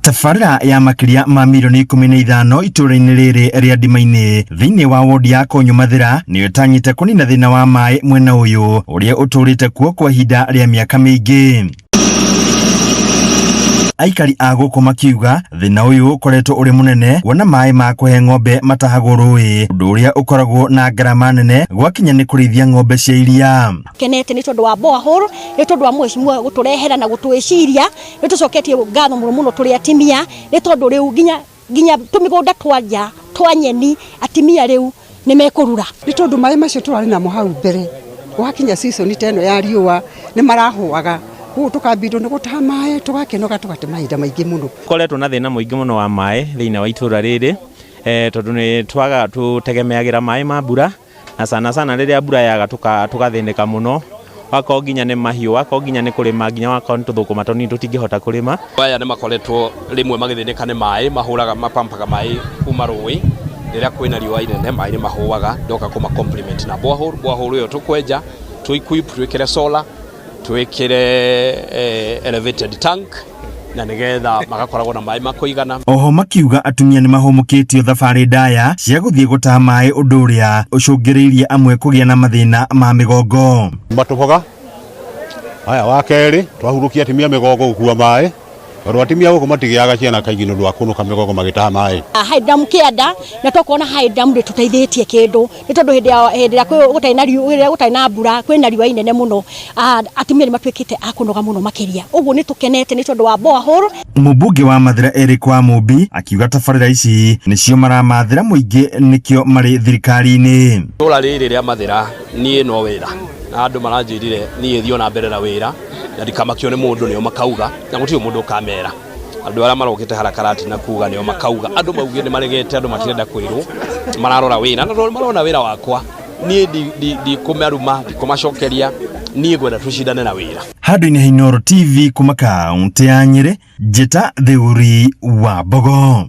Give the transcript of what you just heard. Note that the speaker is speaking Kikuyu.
Tabarĩra ya makĩria ma mirioni 15 itũũra-inĩ rĩrĩ rĩa Ndima-inĩ thĩinĩ wa wodi ya Konyo Mathĩra nĩyo ĩtanyĩte kũnina thĩna wa maĩ mwena ũyũ ũrĩa ũtũũrĩte kuo kwa ihinda rĩa mĩaka mĩingĩ. Aikari a gũkũ makiuga thĩna ũyũ ũkoretwo ũrĩ mũnene kuona maĩ ma kũhe ng'ombe matahagwo rũĩ, ũndũ ũrĩa ũkoragwo na ngarama nene gwakinya nĩ kũrĩithia ng'ombe cia iria. Kenete nĩ tondũ wa borehole, nĩ tondũ wa mheshimiwa gũtũrehera na gũtwĩciria. Nĩ tũcoketie ngatho mũno mũno tũrĩ atimia, nĩ tondũ rĩu nginya tũmĩgũnda twa nja twa nyeni atimia rĩu nĩ mekũrura. Nĩ tondũ maĩ macio tũrarĩ namo hau mbere, gwakinya season ta ĩno ya riũa nĩ marahũaga, koguo tũkambindwo nĩ gũtaha maĩ tũgakĩnoga tũgate mahinda maingĩ mũno. Koretwo na thĩna mũingĩ mũno wa maĩ thĩinĩ wa itũra rĩrĩ, tondũ nĩ twagaga tũtegemeagĩra maĩ ma mbura. Na sana sana rĩrĩa mbura yaga tũgathĩnĩka mũno, wakorwo nginya nĩ mahiũ, wakorwo nginya nĩ kũrĩma, nginya wakorwo nĩ tũthũkũma tũnini tũtingĩhota kũrĩma. Aya nĩ makoretwo rĩmwe magĩthĩnĩka nĩ maĩ, mahũraga mapampaga maĩ kuma rũĩ, rĩrĩa kwĩna riũa inene maĩ nĩ mahũaga, ndoka kũma compliment na borehole, borehole ĩyo tũkwenja, tũ equip, twĩkĩre solar, twĩkĩre elevated tank na nĩgetha magakoragwo na maĩ ma kũigana. Oho makiuga atumia nĩ mahũmũkĩtio thabarĩ ndaya cia gũthiĩ gũtaha maĩ, ũndũ ũrĩa ũcũngĩrĩirie amwe kũgĩa na mathĩna ma mĩgongo. Matũboga aya wa kerĩ twahurũkia atumia mĩgongo gũkua maĩ, tondũ atumia gũkũ matigĩaga ciana kaingĩ nĩ ũndũ wa kũnũka mĩgongo magĩtaha maĩ. High dam kĩanda na twakorwo high dam ndĩtũteithĩtie kĩndũ, nĩ tondũ hĩndĩ ya hĩndĩ ĩrĩa gũtarĩ na riũa, rĩrĩa gũtarĩ na mbura, kwĩna riũa inene mũno, atumia nĩ matuĩkĩte a kũnoga mũno makĩria. Ũguo nĩ tũkenete nĩ tondũ wa borehole. Mũmbunge wa Mathĩra Eric Wamũmbi akiuga tabarĩra ici nĩcio maramathĩra mũingĩ nĩkĩo marĩ thirikari-inĩ. Itũra rĩrĩ rĩa Mathĩra niĩ no wĩra, na andũ maranjĩrire niĩ thiĩ ona mbere na wĩra na ndikamakio nĩ mũndũ, nĩo makauga na gũtirĩ mũndũ ũkamera. Andũ arĩa marokĩte harakarati na kuga nĩo makauga, andũ mauge nĩ maregete, andũ matirenda kwĩrwo, mararora wĩra na tondũ marona wĩra wakwa niĩ ndikũmaruma, ndikũmacokeria, niĩ ngwenda tũcindane na wĩra. Handũ-inĩ ha Inooro TV kuma kaũntĩ ya Nyĩrĩ, Njĩta Theuri wa Mbogo.